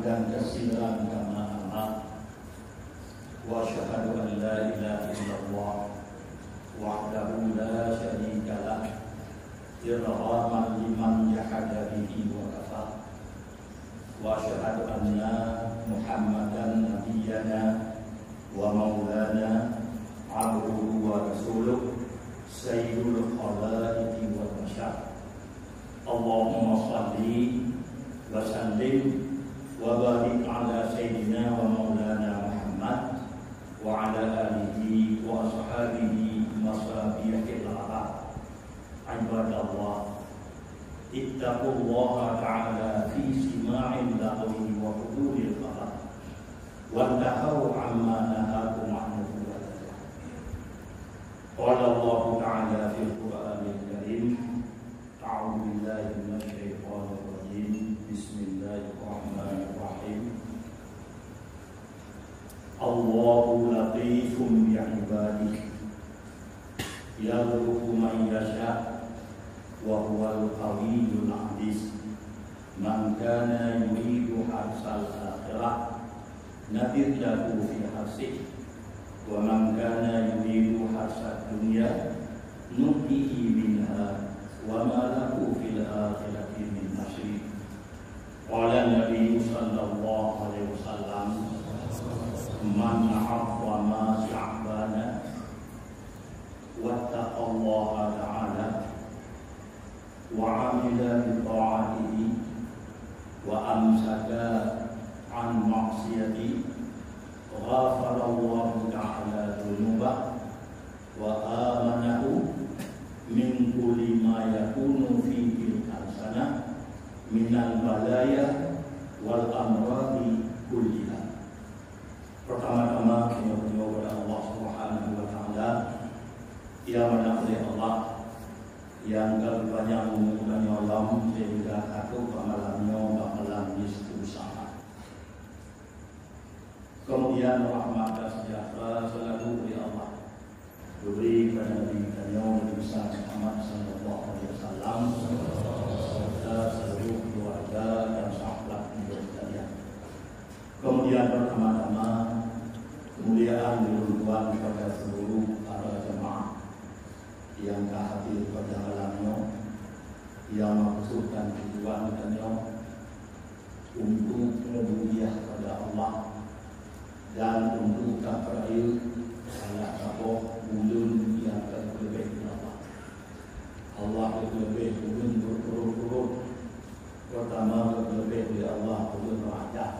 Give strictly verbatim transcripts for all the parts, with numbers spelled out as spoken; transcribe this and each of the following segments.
كثيرا كما أمر. وأشهد أن لا إله إلا الله وحده لا شريك له، إرغاما لمن جحد به وكفر. وأشهد أن محمدا نبينا ومولانا عبده ورسوله سيد الخلائق والبشر. اللهم صل وسلم وبارك على سيدنا ومولانا محمد وعلى آله وأصحابه مصابيح العرب. عباد الله، اتقوا الله تعالى في سماع اللغو وحضور الخبر، وانتهوا عما نهاكم عنه وزجر. قال الله تعالى في القرآن الكريم، أعوذ بالله من الشيطان الرجيم. بسم الله الرحمن الرحيم. الله لطيف بعباده يرزق من يشاء وهو القوي العزيز. من كان يريد حرث الآخرة نزد له في حرثه ومن كان يريد حرث الدنيا نؤته منها وما له في الآخرة من نصيب. قال النبي صلى الله عليه وسلم، من عظم شعبان واتقى الله تعالى وعمل بطاعته وأمسك عن معصيته غفر الله تعالى ذنوبه وآمنه من كل ما يكون في تلك السنة من البلايا والأمراض كلها. Pertama-tama, tanyoe pujoe keupada Allah Subhanahu wa Taala, nyang mana Allah nyang ka geupanjang umu tanyoe lom sehingga ka trok bak malam nyoe, bak malam nisfu Sya'ban. Kemudian rahmat dan sejahtera selalu dari Allah geubri keu Nabi tanyoe Nabi besar Muhammad sallallahu alaihi wasallam, serta seluruh keluarga dan sahabat beliau sekalian. Kemudian pertama-tama, kemuliaan diturunkan kepada seluruh para jemaah yang ka hadir pada malam nyoe, yang maksud dan tujuan tanyoe untuk memulia kepada Allah dan untuk tapeurayeuk salah saboh buleuen nyang ka geupeuleueh lé Allah. Allah geupeuleueh buleuen beureuturot-turot. Pertama, geupeuleueh lé Allah buleuen Rajab.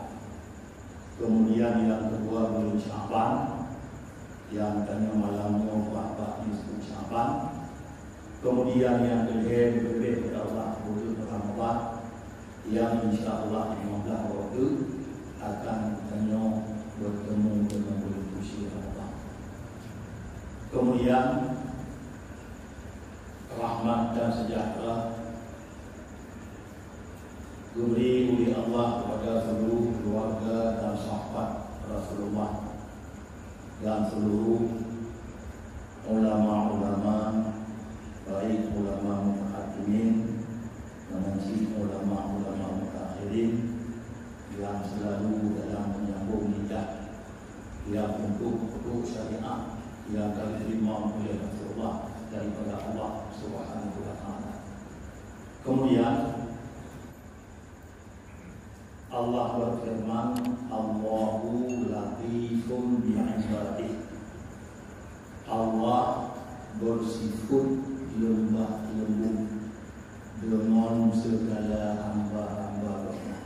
Kemudian nyang keudua buleuen Sya'ban, nyang tanyoe malam nyoe bak nisfu Sya'ban. Kemudian nyang keulhèe geupeuleueh lé Allah buleuen Ramadhan, nyang insya Allah lima belas waktu akan tanyoe bertemu dengan buleuen suci Ramadhan. Kemudian rahmat dan sejahtera geubri uleh Allah kepada seluruh keluarga dan sahabat Rasulullah dan seluruh ulama-ulama, baik ulama mutaqaddimin dan cit ulama-ulama mutaakhirin yang selalu dalam menyambung lidah yang untuk peutrok syariat yang ka diterima oleh Rasulullah daripada Allah Subhanahu wa Taala. Kemudian Allah berfirman, "Allahu latifun bi ibadih." Allah bersifat lembah lembut dengan segala hamba-hamba Gobnyan.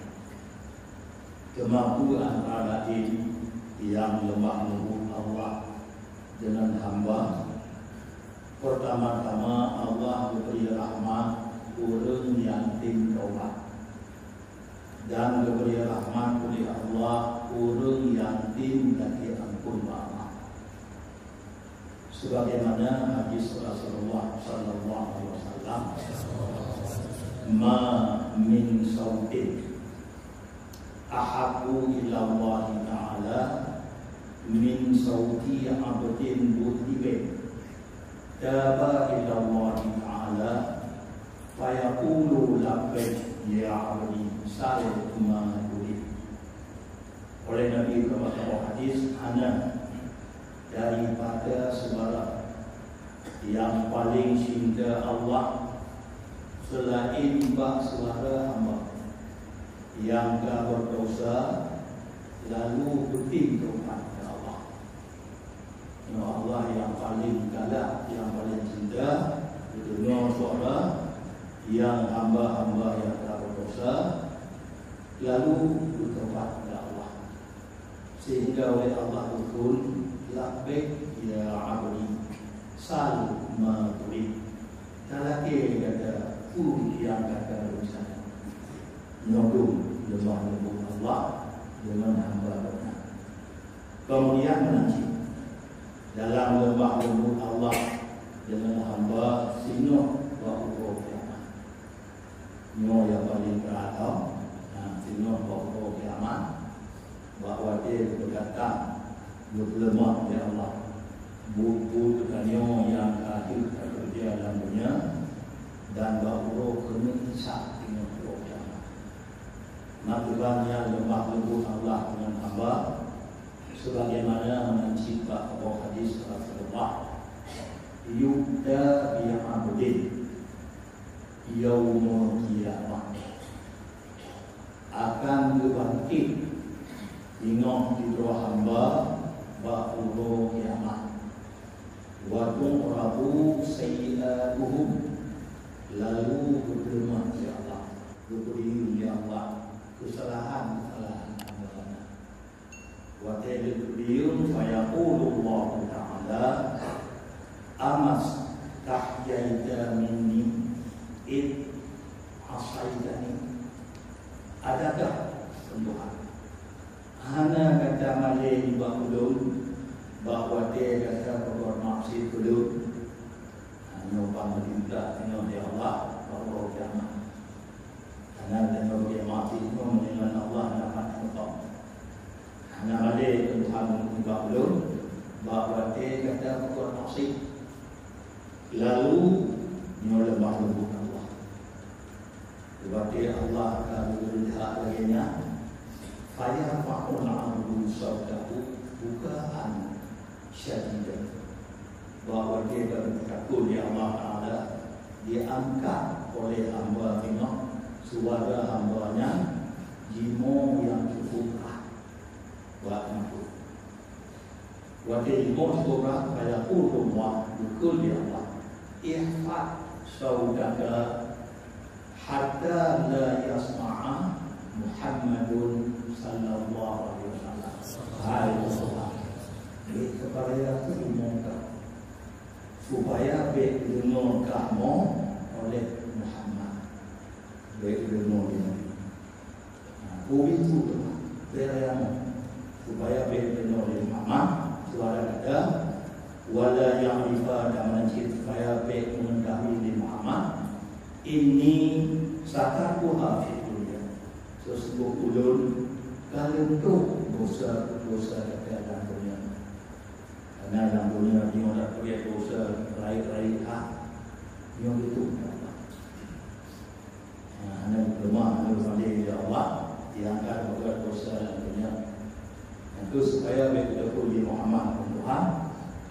Teuma peue antara laén nyang lembah lembut Allah dengan hamba? Pertama-tama, Allah geubri rahmat ureuëng nyang tem taubat, dan geubri rahmat uleh Allah ureuëng nyang tem lakée amphon bak Allah. Sebagaimana hadis Rasulullah sallallahu alaihi wasallam, "Ma min sautin ahabbu ila Allahi ta'ala min sauti abdin mudhnibin taba ila Allahi ta'ala fayaqulu labbaik ya abdi sal ma turid." Oleh Nabi, kama saboh hadis, hana daripada syedara nyang paleng cinta Allah seulaén bak syedara hamba nyang ka beudesya lalu geutem teubat keu Allah. Nyoe Allah nyang paleng galak, nyang paleng cinta, geudeungoe suara nyang hamba-hamba nyang ka beudesya lalu beuteubat keu Allah. Sehingga oleh Allah geukheun, "Labbaik ya abdi, sal ma turid." Talakée gata peue nyang gata rencana. Nyoe dum leumah leumbot Allah deungon hamba Gobnyan. Keumudian meunan cit, dalam leumah leumbot Allah deungon hamba singoh bak uroe kiamat. Nyoe nyang paleng brat, ha, singoh bak uroe kiamat, bak watée geupeugah that geupeuleumah lé Allah buet-buet geutanyoe nyang ka jeuet takeureuja lam donya, dan bak uroe keuneuk hisab singoh uroe kiamat. Maka nyan leumah leumbot Allah deungon hamba, sebagaimana meunan cit bak saboh hadis Rasulullah, "Yu'ta bi abdin yaumul qiyamah." Akan geubangkét singoh sidroe hamba bak uroe kiamat. "Wa tu'radu sayyi'atuhum," lalu geupeuleumah lé Allah, geupeudiyeu lé Allah keusalahan-keusalahan hamba nyan. Watée lheueh geuyue, fayaqulu Allahu Ta'ala, "Amastahyaita minni id asaitani?" Adakah, Tuhan, hana gata malée nibak ulôn bak watée gata peubuet maksiet keu lôn? Nyoe ban meudinta nyoe, ya Allah, bak uroe kiamat. Karena tanyoe bak maksiet nyoe meunyoe ngon Allah na pat meukeue. Hana malée keu Tuhan nibak ulôn bak watée gata peubuet maksiet. Lalu nyoe leumah leumbot Allah. Watée Allah ka geubri hak lagée nyan, fayarfa'ul 'abdu sautahu bukaan syadidan. Bahwa dia baru takut di Allah Ta'ala, diangkat oleh hamba tengok suara hamba nyan jimoe nyang cukup keras. Buat makhluk. Watée jimoe cukup keras, fayaqulu Allah, geukheun lé Allah, "Ihfaz sautaka hatta la yasma'a Muhammadun sallallahu alaihi wasallam." Hai Tuhan, bri keupaya keuiman kah, supaya bék deungoe kah mo oleh Muhammad. Bék deungoe lé Nabi. Nah, keu itu teuma, supaya bék deungoe lé Muhammad suara gata, wala ya'rifa, dan meunan cit supaya bék mengetahui lé Muhammad, inni satartuha fid dunya, sesungguh ulôn ka lôn tuek dosa-dosa gata lam donya. Karena lam donya nyoe dak peureulée dosa rayeuk-rayeuk that, nyoe beutôi Allah. Nah, hana leumah, hana leumah lé, ya Allah, nyang ka geupeugah dosa lam donya. Nyang keu supaya bék teupeue lé Muhammad, Tuhan,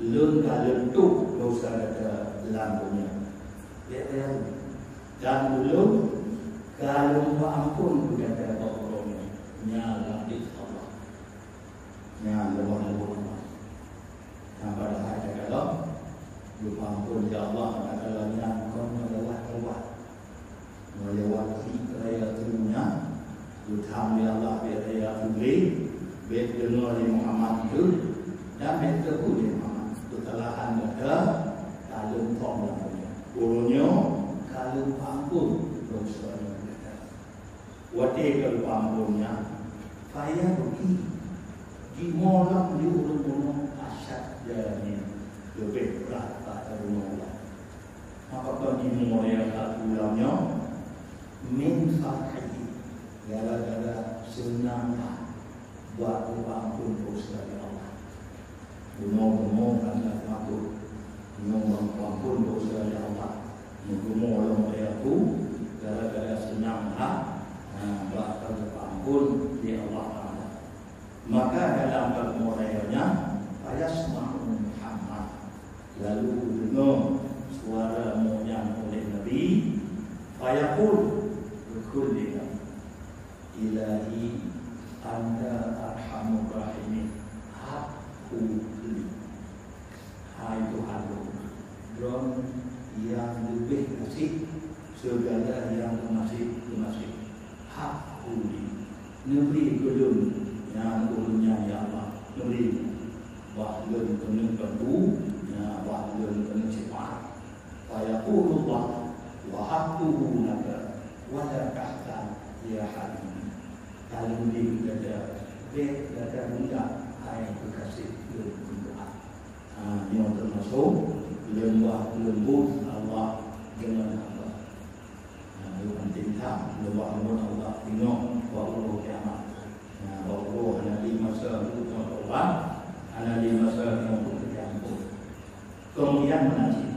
lôn ka lôn tuek dosa gata lam donya. Bék teupeue. Dan ulôn ka lôn peuamphon keu gata bak uroe nyoe. Nyan lam bit Allah. Nyan leumah leumbot Allah. Nyang padahai takalon geupeuamphon lé Allah takalon nyan kon meulewat-lewat. Meulewat klik raya tunya, geutham lé Allah bék raya tuléh, bék deungoe lé Muhammad teuh, dan bék teupeue lé Muhammad. Keusalahan gata ka lôn phom lam donya. Uroe nyoe ka lôn peuamphon dosa gata. Watée ka geupeuamphon nyan, fayabki, jimoe lom lé ureuëng bunoe asyadda min, leubeh brat bak tabunoe lom. Maka kon jimoe nyang ka geulam nyoe, min farhihi, gara-gara seunang that bak geupeuamphon dosa lé Allah. Bunoe-bunoe hana teumakot. Nyoe ban peuamphon dosa lé Allah. Meugumoe lom lé aku gara-gara seunang that, ha, bak ka geupeuamphon lé Allah Taala. Maka dalam peurumoh rayeuk nyan, fayasma'u Muhammad, lalu geudeungoe suara monyang oleh Nabi, fayaqul, geukheun lé Nabi, "Ilahi, anta arhamur rahimin, hab li." Hai Tuhan lôn, Droen nyang leubeh gaséh sigala nyang geumaséh-geumaséh. Hab li, neubri keu lôn, nyang ureuëng nyan, ya Allah, neubri. Bah lôn keuneuk bantu, ya, bah lôn keuneuk syafaat. Fayaqulullah, "Wahabtuhu laka, wa la tahzan, ya habibi." Ka lôn bri gata, bék gata gundah, hai keukaséh lôn, Tuhan. Ha, nyoe teumasok leumbah leumbot Allah deungon hamba. Ha, nyoe penting that, leumbah leumbot Allah inong bak uroe kiamat. Ha, bak uroe hana lé masa untuk taubat, hana lé masa untuk teugampông. Kemudian meunan cit,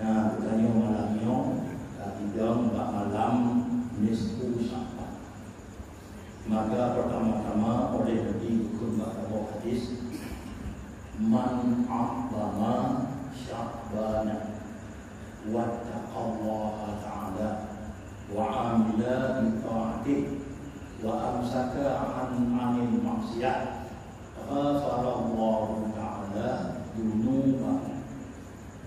ha, geutanyoe malam nyoe ka idong bak malam nisfu Sya'ban. Maka pertama-tama oleh Nabi geukheun bak saboh hadis, "Man 'azzama Sya'bana wattaqallaha ta'ala wa 'amila bi ta'atih wa amsaka 'an 'anil maksiyah, ghafarallahu ta'ala dzunubahu."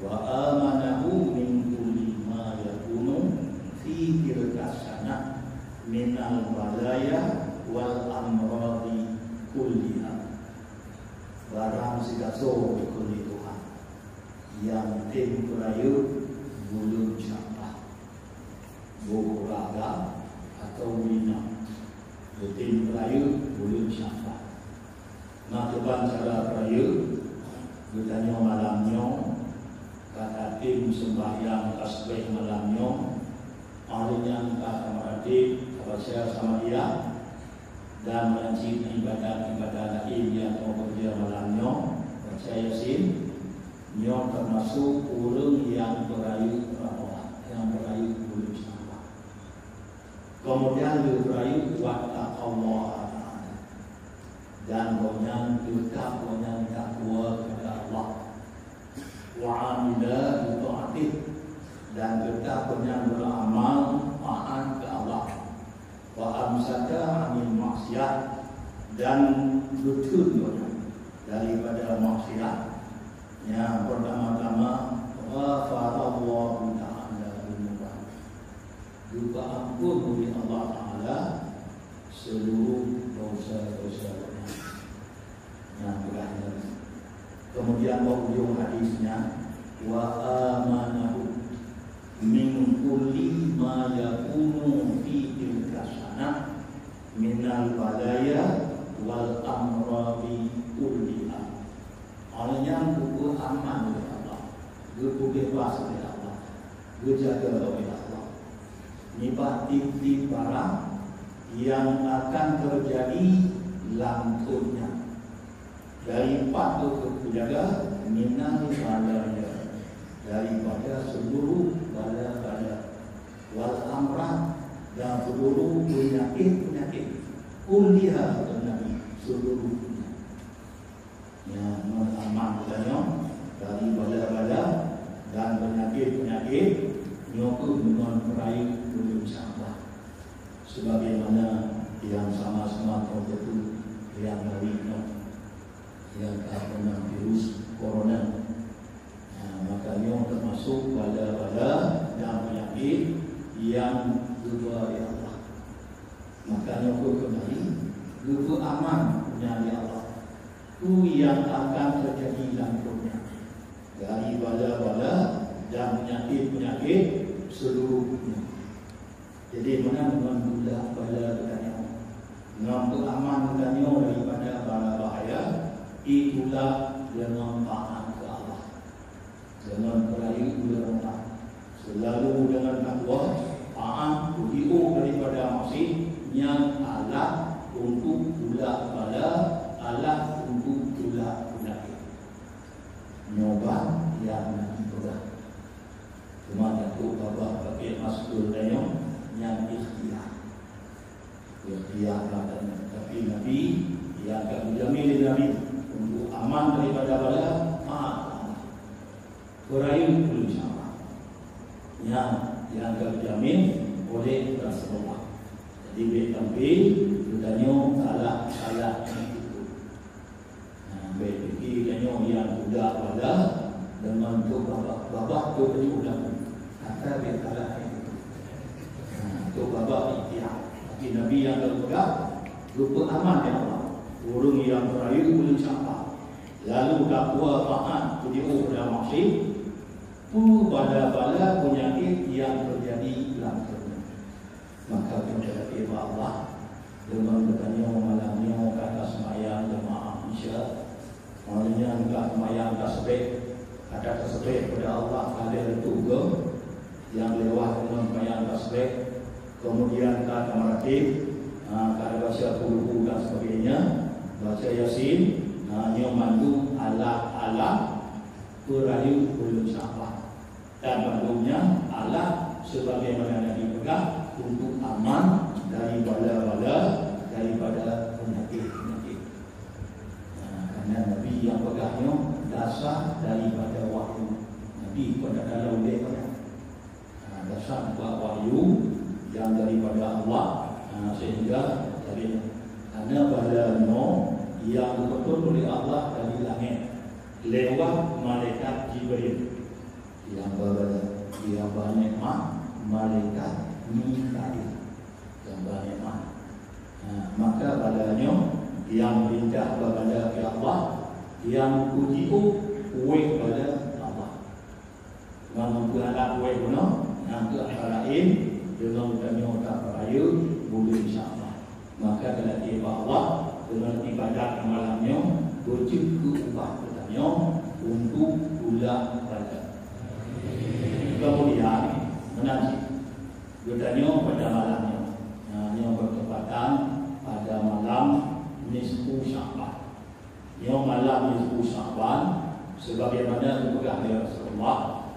Wa amanahu min kulli ma yakunu fi tilka sanah minal balaya wal amradi kulliha. Barang sigasoe dikheun lé Tuhan nyang tem peurayeuk buleuen Sya'ban, boh raga atawa inong, geutem peurayeuk buleuen Sya'ban. Na kiban cara peurayeuk, geutanyoe malam nyoe ka tatem seumbahyang tasbih malam nyoe, óh lheueh nyan ka tameuratéb, tabaca Samadiyah, dan meunan cit ibadat-ibadat laén nyang tapeureuja malam nyoe, baca Yasin, nyoe teumasok ureuëng nyang peurayeuk Ramadhan, nyang peurayeuk buleuen Sya'ban. Keumudian lheueh peurayeuk, wattaqallaha ta'ala. Dan gobnyan teutab gobnyan takwa kepada Allah. Wa amila bi ta'atih, dan teutab gobnyan beuramal taat keu Allah. Wa amsaka 'anil maksiyah, dan geutheun gobnyan daripada maksiat. Nyang pertama-tama, ghafarallahu ta'ala dzunubahu. Geupeuamphon lé Allah Ta'ala seuluruh desya-desya gobnyan. Nyang peugah nyan. Keumudian bak ujong hadis nyan, "Wa amanahu min kulli ma yakunu fi tilka sanah minal balaya wal amradi kulliha." Awaknyan geupeuaman lé Allah, geupeubeubaih lé Allah, geujaga lé Allah nibak tieb-tieb barang nyang akan teujadi lam thôn nyan. Dari pat geupeue geujaga? Minal balaya, daripada seuluruh bala-bala, wal amrad, dan seuluruh peunyakét-peunyakét. Kulliha, kheun Nabi, seuluruh peunyakét. Nyan ngon aman geutanyoe dari bala-bala dan peunyakét-peunyakét, nyoe keuh ngon peurayeuk buleuen Sya'ban. Sebagaimana nyang sama-sama tahu beutôi, nyang hari nyoe nyang ka keunong virus corona. Nah, maka nyoe teumasok bala-bala dan peunyakét nyang geuba lé Allah. Maka nyoe keuh keumbali geupeuaman nyan lé Allah. Peue nyang akan teujadi lam donya dari bala-bala dan peunyakét-peunyakét seuluruh donya. Jadi, meunan ngon tulak bala geutanyoe, ngon peuaman geutanyoe daripada bala bahaya, itulak deungon taat keu Allah. Deungon peurayeuk buleuen Ramadhan, seulalu deungon takwa, taát, beujiôh daripada maksiat, nyan alat untuk tulak bala, alat untuk tulak peunyakét. Nyoe ban nyang Nabi peugah. Teuma takot babah pakai masker tanyoe, nyan ikhtiar. Ikhtiar mata nyan. Tapi Nabi, Nyang ka geujamin lé Nabi untuk aman daripada bala, ha, peurayeuk buleuen Sya'ban. Nyan nyang ka geujamin oleh Rasulullah. Jadi, bèk sampai geutanyoe salah-salah nyan itu. Nah, bèk pike tanyoe nyang kuda bala deungon trok babah, babah trok tanyoe ulang. Ata bèk salah nyan itu. Nah, trok babah ikhtiar. Tapi Nabi nyang geupeugah, geupeuaman lé Allah ureueng nyang peurayeuk buleuen Sya'ban, lalu dakwa taat, jiôh bak maksiat, peue bala-bala peunyakét nyang teujadi lam keureuna. Maka, peue teuka bak Allah, deungon geutanyoe malam nyoe ka taseumayang jeumaah Isya, malam nyan ka seumayang tasbih, ka tasbih keupada Allah, ka lhèe reutôh goe nyang lewat deungon seumayang tasbih, kemudian ka tameuratéb, ha, ka tabaca Qul Hu dan sebagainya, baca Yasin, ha, nyoe mandum alat-alat peurayeuk buleuen Sya'ban. Dan mandum nyan alat sebagaimana Nabi peugah untuk aman dari bala-bala, daripada peunyakét-peunyakét. Nah, karena Nabi nyang peugah nyoe dasar daripada wahyu. Nabi kon tatalau lé pada. Nah, dasar bak wahyu nyang daripada Allah, nah, sehingga tadi, karena bala nyoe nyang geupeutrön lé Allah dari langét lewat malaikat Jibril. Nyang ba bala, nyang ba nikmat, malaikat Mikail. Nyang ba nikmat. Ha, maka bala nyoe nyang peurintah bak bala keu Allah, nyang kujiôh ueh bala Allah. Ngon meupeualat ueh bunoe, nyang keu antara laén deungon tanyoe tapeurayeuk buleuen Sya'ban. Maka talakèe bak Allah deungon ibadat malam nyoe beujeuet keu ubat geutanyoe untuk tulak bala. Kemudian, meunan cit, geutanyoe pada malam nyoe, nah, nyoe bertepatan pada malam nisfu Sya'ban. Nyoe malam nisfu Sya'ban, sebagaimana geupeugah lé Rasulullah,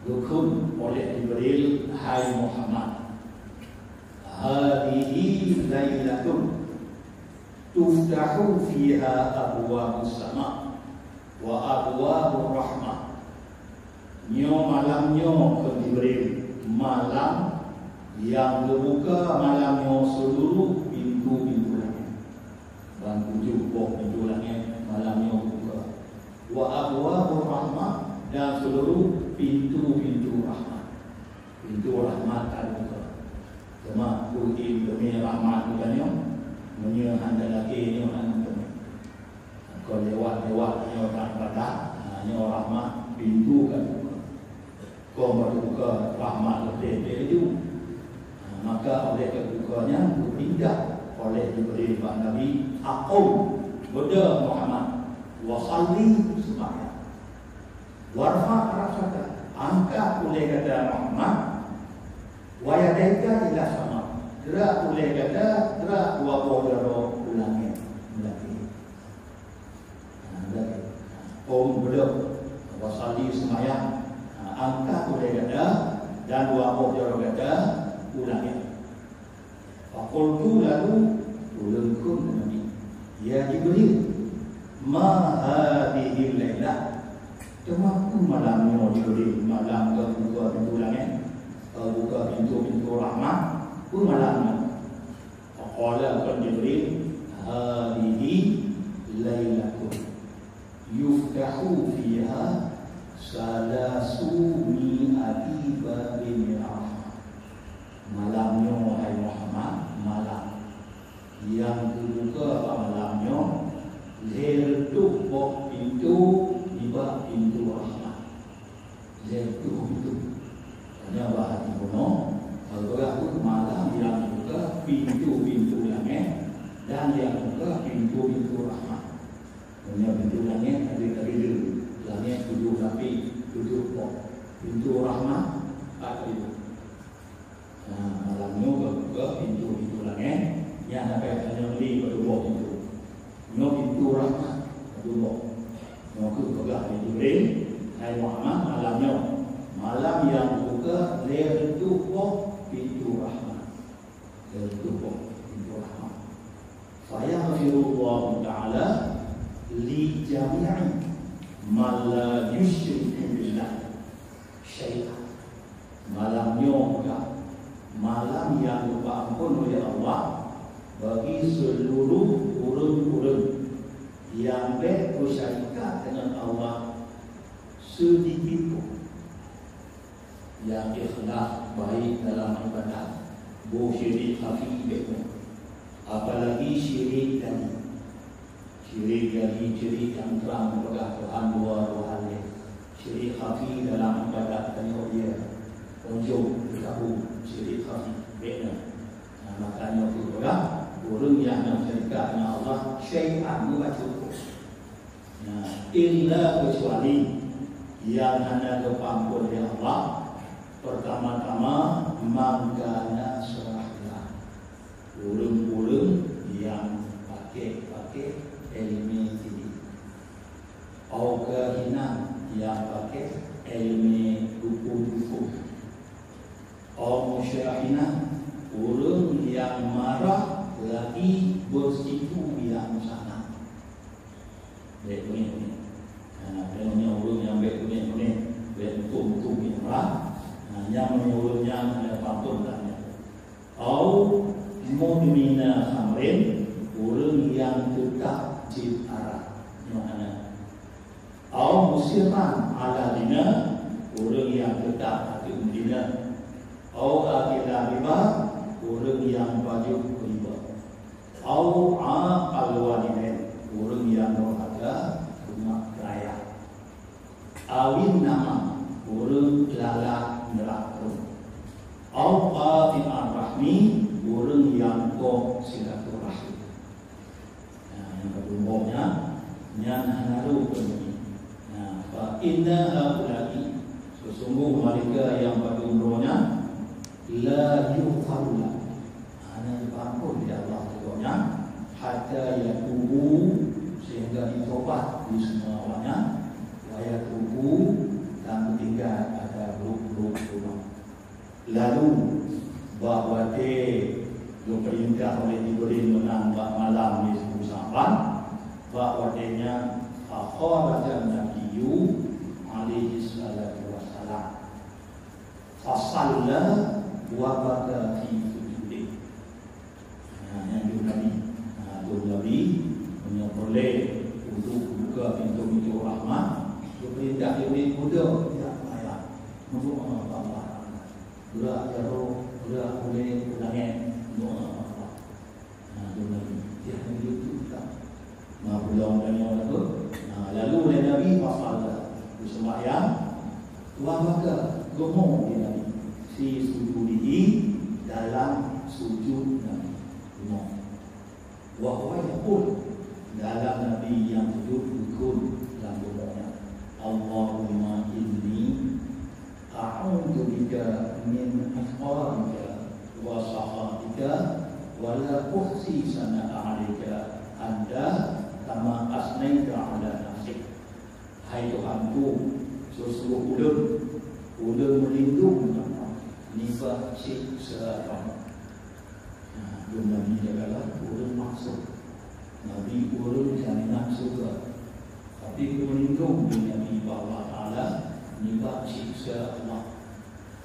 geukheun oleh Jibril, "Hai Muhammad, hadhihi lailatun tuftahu fiha abwabus sama wa abwabur rahmah." Nyoe malam nyoe, kheun Jibril, malam nyang geubuka malam nyoe seuluruh pintoe-pintoe langét. Ban tujoh boh pintoe langét malam nyoe geubuka. Wa abwabur rahmah, dan seuluruh pintoe-pintoe rahmat. Pintoe rahmat ka geubuka. Teuma peue teumé rahmat geutanyoe, meunyoe hana lakèe nyoe hana teumé. Kon lewat-lewat nyoe rak batat, ha, nyoe rahmat pintoe ka teubuka. Kon ka teubuka rahmat leubeh-leubeh laju. Ha, maka oleh teubuka nyan geupeurintah oleh Jibril bak Nabi, "Aqum, beudôh Muhammad, wa shalli, seumayang. Warfa' ra'saka, angkat ulèe gata Muhammad, wa yadaika ila sama, teurak ulèe gata, teurak dua boh jaroe u langét, meulakèe." Ha, lagèe. Qum, beudôh, wa shalli, seumayang. Ha, angkat ulèe gata dan dua boh jaroe gata u langét. Faqultu, lalu ulôn kheun keu Nabi, "Ya Jibril, ma hadhihil lailah?" Teuma peue malam nyoe, Jibril, malam ka buka pintoe langét, ka buka pintoe-pintoe rahmat, peue malam nyoe? Faqala, kheun Jibril, "Hadhihi lailatun yuftahu fiha salasu mi'ati babin min rahmah." Malam nyoe, hai Muhammad, malam nyang geubuka bak malam nyoe lhèe reutôh boh pintoe nibak pintoe rahmat. Lhèe reutôh pintoe. Hanya bak hati bunoe, bak malam nyang geubuka pintoe-pintoe langét dan nyang geubuka pintoe-pintoe rahmat. Meunyoe pintoe langét, ada tadi dua. Langét tujoh lapis, tujoh boh. Pintoe rahmat, empat ribu. Nah, malam nyoe ka buka pintoe-pintoe langét, nyan hana payah tanyoe li padub boh pintoe. Nyoe pintoe rahmat, padub boh. Nyoe keuh peugah lé Jibril, "Hai Muhammad, malam nyoe, malam nyang buka lhèe reutôh boh pintoe rahmat." Lhèe reutôh boh pintoe rahmat. Fayaghfirullahu ta'ala li jami'i man la yusyriku billah syai'a. Malam nyoe ka malam nyang geupeuamphon lé Allah bagi seuluruh ureuëng-ureuëng nyang bék beusyarikat deungon Allah seudikit pun. Nyang ikhlas baik dalam ibadat, boh syirik khafi bék nyan. Apalagi syirik jali. Syirik jali, syirik nyang trang, peugah Tuhan dua, Tuhan lhée. Syirik khafi dalam ibadat tanyoe, ie unjong, teugabong, syirik khafi bék nyan. Nah, makanya tu peugah, ureuëng nyang na syarikat ngon Allah, syai'an, meubacut. Nah, illa, keucuali nyang hana geupeuamphon lé Allah, pertama-tama, man kana syahida, ureuëng-ureuëng nyang pakék-pakék iéleumé sihé, au kahinan, nyang pakék iéleumé dukon-dukon, au musyahinan, ureuëng nyang marah lagi beusitu nyang sangat. Bék punéh-punéh. Nah, meunyoe ureuëng nyang bék punéh-punéh, bék muphom-muphom nyang marah, nah, nyang meunyoe ureuëng nyan hana pantôn tanyoe. Au mudmina khamrin, ureuëng nyang teutap cit arak. Nyoe hana. Au musirran ala zina, ureuëng nyang teutap ateueh meuzina. Au akila riba, ureuëng nyang pajoh riba. Au aqal walidain, ureuëng nyang durhaka keu mak keu ayah. Awin namam, ureuëng lala neurangkon. Au qati'ar rahmi, ureuëng nyang gob silaturahim. Nah, nyang padum droe nyan, nyan hana rôh keu Nabi. Nah, fa inna haula'i, seusunggoh malaikat nyang padum droe nyan, la yughfaru lahum, hana jipeuamphon lé Allah keu gobnyan, hatta yatubu, sehingga jitobat di seumua awaknyan, wa yatruku, dan tinggai pada brok-brok bunoe. Lalu, bak watée geupeurintah oleh Jibril meunan bak malam nisfu Sya'ban, bak watée nyan, fakharajan Nabiyyu alaihi salatu wassalam. Fasalla wa baka fi sujudih. Nah, nyan dum Nabi. Nah, dum Nabi, meunyoe peureulée untuk buka pintoe-pintoe rahmat, geupeurintah Jibril, "Beudôh, jak maya, meudoá bak Allah Taala. Beurak jaroe, beurak ulée, peulangét, meudoá bak Allah." Nah, dum Nabi, jak Nabi itu ka. Nah, pulang tanyoe lagu. Nah, lalu lé Nabi fasalla, geuseumbahyang, wa baka, geumo lé Nabi, fi sujudihi, dalam sujud Nabi. Geumo. Wa huwa yaqul, dalam Nabi nyang sujud geukheun lam geumo nyan, "Allahumma inni a'udzu bika min iqabika wa sakhatika, wa la uhsi sanaa 'alaika anta kama asnaita 'ala nafsik." Hai Tuhanku, seusunggoh ulôn, ulôn meulindong nibak siksa Droeneuh. Nah, dum Nabi adalah ureuëng maksum. Nabi ureuëng jaminan syurga. Tapi geumeulindong lé Nabi bak Allah Taala nibak siksa Allah.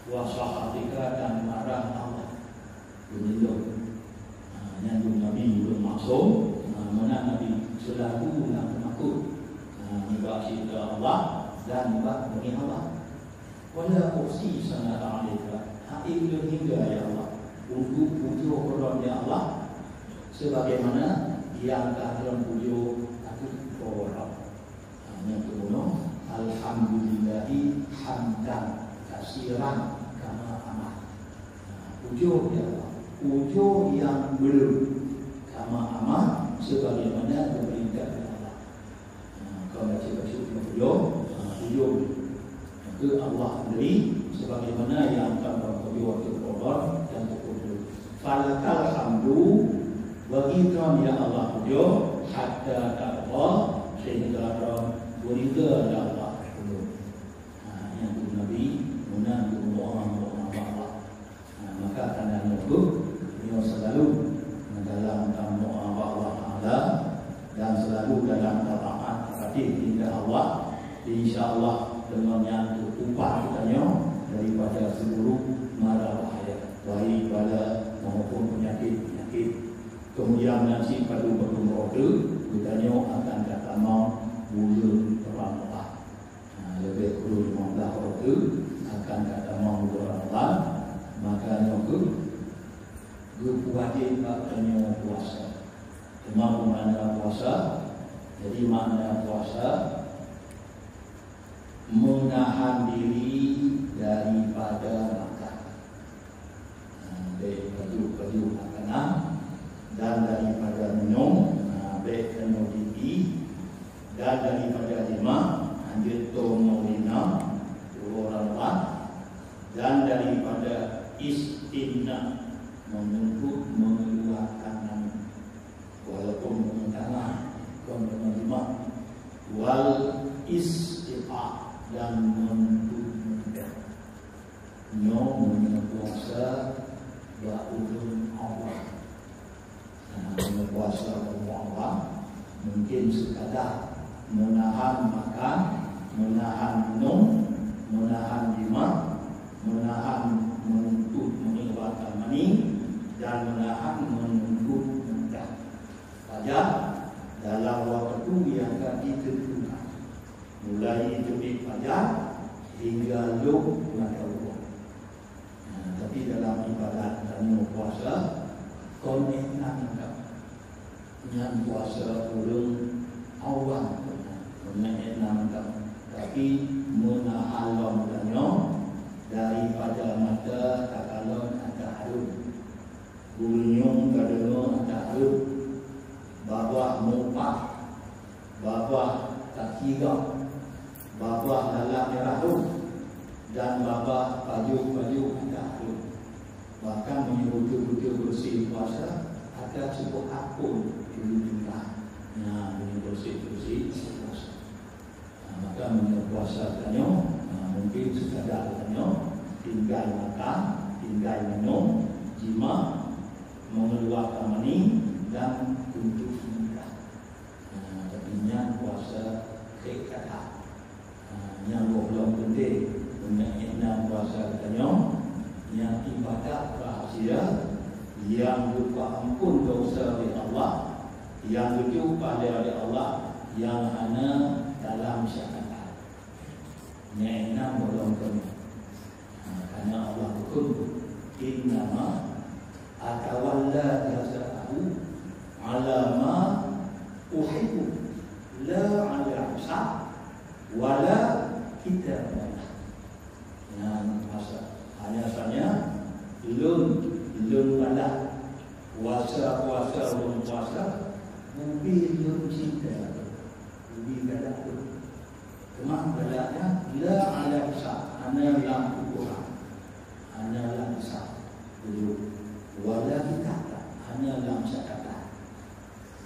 Wa sakhatika, dan marah Allah. Geumeulindong. Ha, nyan dum Nabi ureuëng maksum. Ha, meunan Nabi seulalu lam teumakot. Ha, nibak siksa Allah dan nibak beungéh Allah. Wa la uhsi sanaa 'alaika, hana lôn hingga, ya Allah, untuk pujoe Droeneuh, ya Allah, sebagaimana nyang ka Droeneuh pujoe ateueh Po Droeneuh. Ha, nyang keubunoe, alhamdulillahi hamdan katsiran kama amar. Ha, pujoe, ya Allah, pujoe nyang beuleuen, kama amar, sebagaimana geupeurintah, ya Allah. Ha, kon bacut-bacut nyang pujoe, ha, pujoe keu Allah sendiri, sebagaimana nyang ka geupujoe ateueh Po Droeneuh nyang teupujoe. Falakal hamdu, bagi Droeneuh, ya Allah, pujoe, hatta tarda, sehingga Droeneuh meurida, ya Allah, pujoe. Ha, nyan dum Nabi meunan geudoa, geudoa bak Allah. Nah, maka tanda nyoe tu, nyoe seulalu dalam tameudoá bak Allah Insya Allah, deungon nyan keu upah geutanyoe daripada seluruh mara bahaya, baik bala maupun penyakit-penyakit. Kemudian, nyan cit padub-padub uroe teuh, geutanyoe akan tatamong buleuen Ramadhan. Nah, leubeh kureueng lima belas uroe teuh akan tatamong buleuen Ramadhan, maka nyoe kheueh geupeuwajéb bak tanyoe puasa. Teuma peue makna puasa? Jadi, makna puasa meunahan diri daripada makan. Nah, bèk pajoh-pajoh makanan, dan daripada minum, nah, bèk tanyoe jibi, dan daripada jima, hanjeuet tom ngon lina, dua orang wan, dan daripada istimna, menuntut mengeluarkan angin. Walaupun meunyoe tangan kon meunyoe jima, wal istiqa, dan meunyoe meunyoe puasa bak ulôn Allah. Nah, meunyoe puasa bak ulôn Allah, mungkin sekadar menahan makan, menahan minum, menahan jima, menahan menuntut mengeluarkan mani, dan menahan menuntut muntah. Pajan dalam waktu nyang ka ditentukan, mulai teubiet pajan hingga lom mata uroe. Nah, tapi dalam ibadat tanyoe puasa, kon ék nan ka. Nyan puasa ureuëng awam, kon ék nan ka. Tapi meunahan lom tanyoe daripada mata takalon ata hareuem. Geunyong tadeungoe ata hareuem, babah mupah, babah takirok, babah lalap mirah rhot, dan babah pajoh-pajoh ata hareuem. Bahkan meunyoe beutôi-beutôi beureuséh puasa, ata cukup apon ulôn tinggai. Nyan meunyoe beureuséh-beureuséh puasa. Nah, maka meunyoe puasa tanyoe, nah, mungkin sekadar tanyoe tinggai makan, tinggai minum, jima, mengeluarkan mani, dan untuk menikah. Nah, tapi nyan puasa kek kata. Nah, nyan gohlom penting. Meunyoe nyan puasa tanyoe, nyan ibadat rahsia nyang geupeuampon dosa lé Allah, nyang geujok pahala lé Allah nyang hana dalam syakata. Nyan gohlom teuma. Ha, karena Allah hukum, "Innama atawalla jazaahu ala ma uhibbu, la ala hisab, wala kitabah." Nyan masa hanya saja lôn, lôn balah puasa-puasa, lôn puasa, bubé lôn cinta, bubé galak lôn. Teuma galaknya la ala hisab, hana lam ukuran, hana lam hisab. Tujuh. Wala kitabah, hana lam syakata.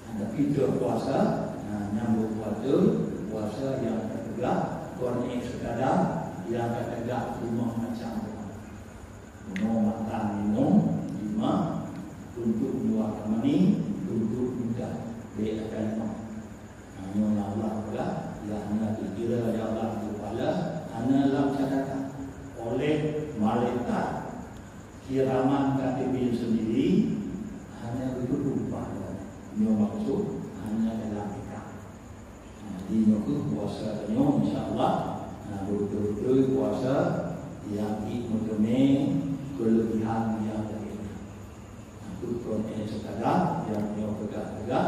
Nah, tapi tu puasa, nah, nyang berpuasa, puasa nyang teupeugah, kon ék sekadar nyang teupeugah lima macam. Bunoe makan minum, jima, untuk meluahkan mani, untuk nikah. Bèk akan lima. Nah, nyoe Allah peugah, ya, hana dikira ya Allah tu pahala, hana lam syakata. Oleh malaikat kiraman katibin sendiri, hana beutôi pahala. Nyoe maksud, hana dalam kitab. Nah, di nyoe kheueh puasa tanyoe, insya Allah. Nah, beutôi-beutôi puasa nyang jimeuteumé keulebihan nyang laén. Nah, tu kon ék sekadar nyang nyoe peugah-peugah,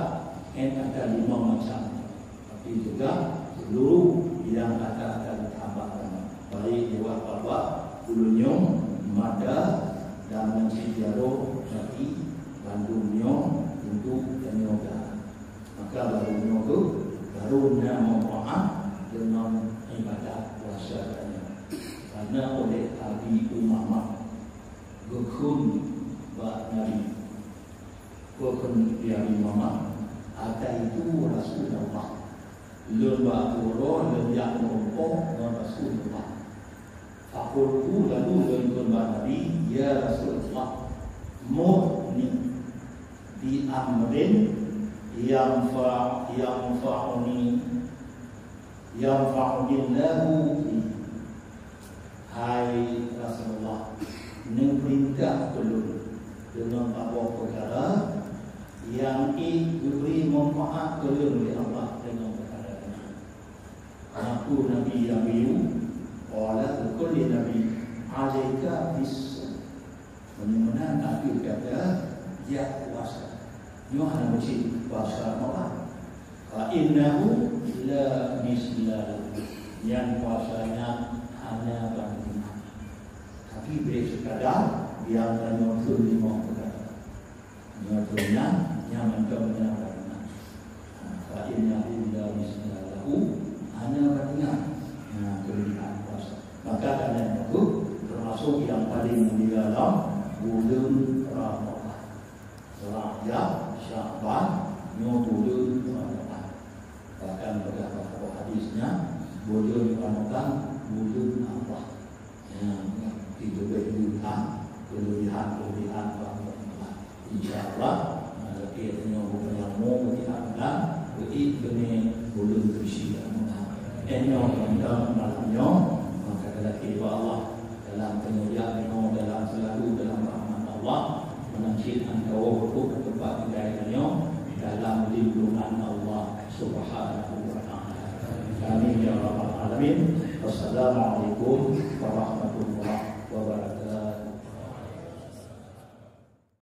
ék ada lima macam. Tapi juga seluruh nyang ada-ada ditambahkan, baik lewat babah, geunyong, mata, dan meucit jaroe, tapi bandum nyoe untuk tanyoe. Maka baru nyoe tu, baru na manfaat deungon ibadat puasa tanyoe. Karena oleh Abi Umamah geukheun bak Nabi, geukheun di Abi Umamah, "Ataitu Rasulullah." Lôn bak uroe lôn jak meurumpok ngon Rasulullah. Faqultu, lalu lôn kheun bak Nabi, "Ya Rasulullah, murni bi amrin yanfa-, yanfa'uni." Yanfa'unillahu fi. Hai Rasulullah, neupeurintah keu lôn deungon saboh peukara nyang ék geubri manfaat keu lôn lé Allah deungon peukara nyan. Aku Nabi nyang geuyue, qala li kulli nabi, alaika bis-shaum. Meunyoe meunan, ateueh gata jak puasa. Nyoe hana meucit puasa Ramadan. Fa innahu la misla lahu. Nyan puasa nyan hana bandingan. Tapi bèk sekadar nyang tanyoe thôn limong peukara. Nyoe thôn nyan, nyan mantong hana bandingan. Ha, fa innahu la misla lahu, hana bandingan. Ha, keulebihan puasa. Maka, karena itu, termasuk nyang paling mulia dalam buleuen Ramadan. Rajab, Sya'ban, nyoe buleuen Ramadan. Bahkan peugah bak hadis nyan, buleuen Ramadan buleuen Allah. Ya, itu lebih kelebihan, kelebihan Ramadan. Insya Allah, lagi tanyoe bukan yang mau kita akan beri kena buleuen keusi Ramadan. Tanyoe Ramadan malam nyoe, maka lagi Allah dalam penyediaan nyoe, dalam selalu dalam rahmat Allah, meunan cit angkawöh rukuk teumpat tinggai tanyoe dalam lindungan Allah Subhanahu wa Ta'ala. Amin ya rabbal alamin. Wassalamualaikum